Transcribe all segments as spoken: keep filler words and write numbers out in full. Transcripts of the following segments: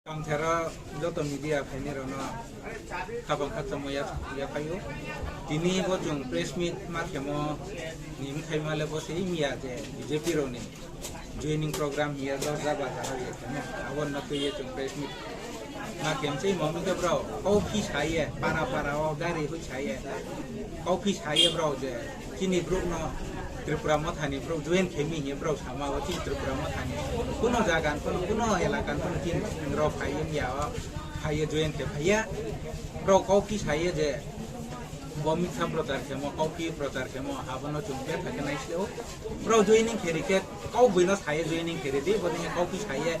Ang thero joto media phaini rokno khapang khakchangma ya, ya phaio. Tini bo chwng press meet ma khemo ni wngkhaima le bo se wngya je B J P rokni joining program hiya Lorja Bazar o ya khemo. Abo no twiwi chwng press meet ma khem se mo wngkhe bro. Kau phi saye, para para o gari hui saye. Kau phi saye bro je chini brouh no Tripura Mothani brouh join khemi hiye brouh sama o chini Tripura Mothani kuno jaga ni kuno, kuno elaka ni kuno chini rok phaiye miya o phaiye join khe phaiya. Brouh kau phi saye je bo mitha prochar khemo, kau phi prochar khemo, abono chwng betha khe nai sio. Brouh joining kheri khe kau buino saye joining kheri di, bo dini kau phi saye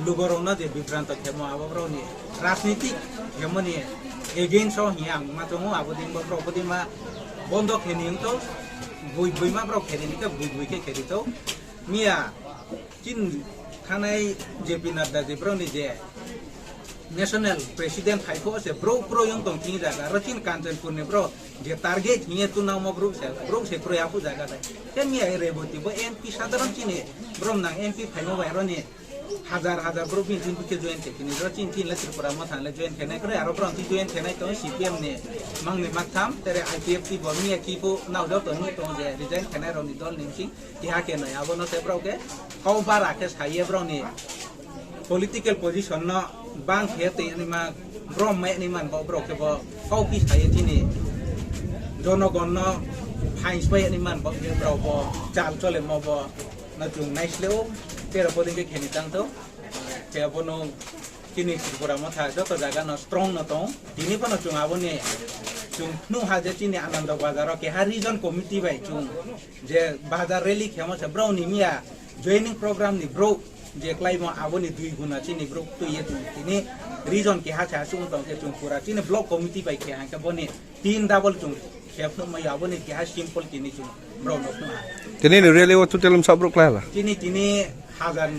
lugorokno je bibranto khemo, abo borokni rajnitik khemoni against o hiya ang ma tongo, abo dini bo borok bo dini ma bondo kheni wngto, bui bui ma borok kheni khe bui bui khe kheni to. Miya chin thanai J P Nadda je borokni je national president hai pho se borok borok wng tong thini jaga aro chin Kanchanpur ni borok je target hiye tunangma borok se, borok se borok apu jaga dai. Khe miya Reboti bo M P sadharon chini borok nang M P phaima bai roni hajar hajar borok bini tin bikhe join khe tini ro chin chin le Tripura Motha le join khe nai kre aro borok twi join khe nai to C P M ni mangni maktham tere I P F T bo miya kipu nao joto ni to je resign khe nai roni dol ni sing kiha khe nai abono se borok ke kau bara khe saye borok ni political position no bang khe tei ani ma brom mai ani man bo borok khe bo kau phi saye chini jonogon no phains pai ani man bo khe borok bo chal chole mo bo no chwng naisleo tero poding khe kheni tang to. Te abono chini Tripura Motha joto jaga no strong no tong. Tini bono chwng aboni chwng phnu ha je chini Anando Bazar o keha region committee bai chwng je bazar rally khemo se borok ni miya joining program ni borok je klaimo aboni dui guna chini borok twi ye chwng tini region keha se aswk wng tong khe chwng pura chini block committee bai khe hang khe boni tin double chwng khe phnu mai aboni keha simple tini chwng borok no phnu ha. Tini ni rally o total wngsa borok klai hala? Chini tini hajar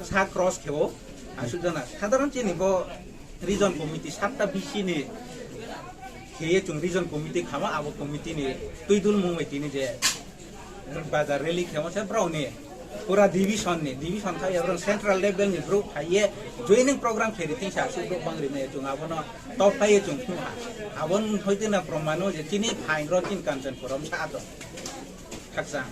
sa cross khe o. Aswk jana sadharon chini bo region committee satta B C ni kheye chwng region committee khama abo committee ni twi dul mung bai tini je bazar rally khemo se borok ni pura division ni division kha ya borok central level ni borok phaiye joining program khe ri tin sa aswk borok bang ri me chwng abono top phaiye chwng phung ha abon hoite na promano je chini phain ro chin Kanchanpur om sa ato khaksa.